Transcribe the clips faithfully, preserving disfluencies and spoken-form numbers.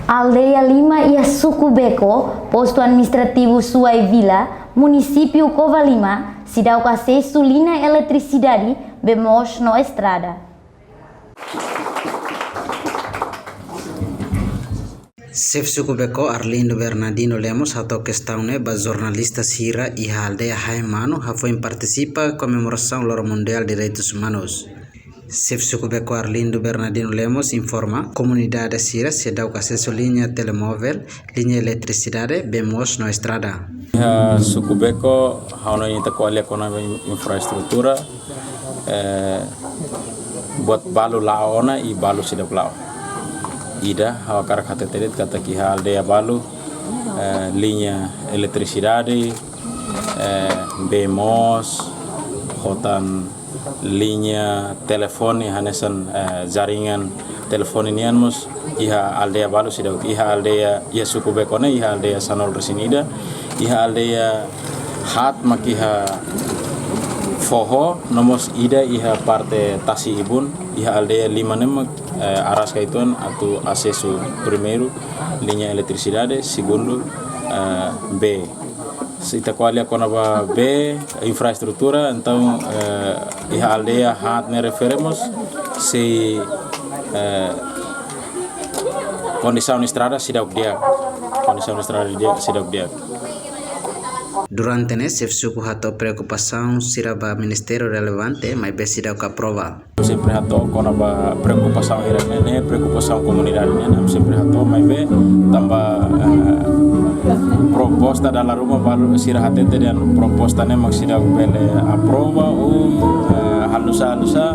Aldeia lima iha suku Beko, postu administrativu Suai Vila, munisípiu Covalima, seidauk asesu liña eletrisidade, bee moos no estrada. Xefe suku Beko Arlindo Bernardino Lemos hato'o kestaun ne'e ba jornalista sira iha aldeia Haemanu, hafoin partisipa komemorasaun Loron Mundiál Direitus Umanus. Xefe suku Beko Arlindo Bernardino Lemos informa, komunidade sira seidauk asesu liña telemovel, liña eletrisidade, bee moos no estrada. Iha suku Beko, ha'u hanoin ita ko'alia kona-ba in-, infraestrutura, eh, buat balu la'o ona i balu seidauk la'o. Ida, ha'u hakarak hatete de'it katak iha aldeia balu, eh, liña eletrisidade, eh, bee moos, ho tan liña telefone hanesan, eh, jaringan telefone nian mós iha aldeia balu seidauk, iha aldeia, iha suku Beko ne'e iha aldeia sanulu-resin-ida, iha aldeia haat mak iha foho, no mós ida iha parte tasi ibun, iha aldeia lima ne'e mak, eh, araska uitoan atu asesu primeiru liña eletrisidade, segundu, eh, bee. Se ita ko'alia kona-ba bee, infraestrutura, entaun, eh, iha aldeia haat ne'e refere mós sei, eh, kondisaun estrada seidauk di'ak, kondisaun estrada di'ak, seidauk di'ak. Durante ne'e, xefe suku hato'o preokupasaun sira ba ministériu relevante, maibé seidauk aprova. Sempre hato'o kona-ba preokupasaun hirak ne'e, ne'e preokupasaun komunidade nian, ami sempre hato'o, maibé tanba, eh, proposta dala ruma balu sira hatete dehan proposta ne'e mak seidauk bele aprova ou, eh, halo nu'usá, halo nu'usá.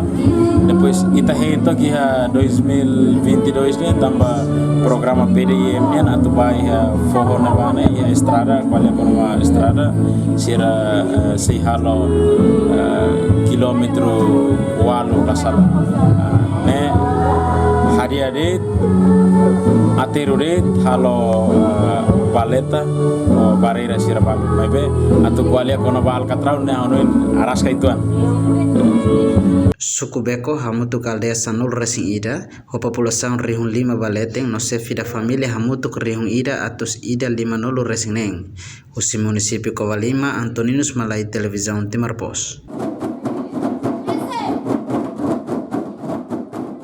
Depois ita hein took iha dois mil e vinte e dois ne'e tanba programa P D I M nian atu ba iha foho ne'ebá ne'e, iha estrada, ko'alia kona-ba estrada, sira, eh, sei halo, eh, kilómetru ualu la sala. Ah, ne'e hadi'a de'it, aterru de'it, halo, eh, valeta, ou barreira sira balu. Maibé, atu ko'alia kona-ba alkatraun ne'e ha'u hanoin araska uitoan. Suku Beko hamutuk aldeia sanulu-resin-ida, ho populasaun rihun lima ba leten no xefe da família hamutuk rihun ida atus ida limanulu-resin-neen. Husi munisípiu Covalima, Antoninus Malai, Televizaun Timor Post.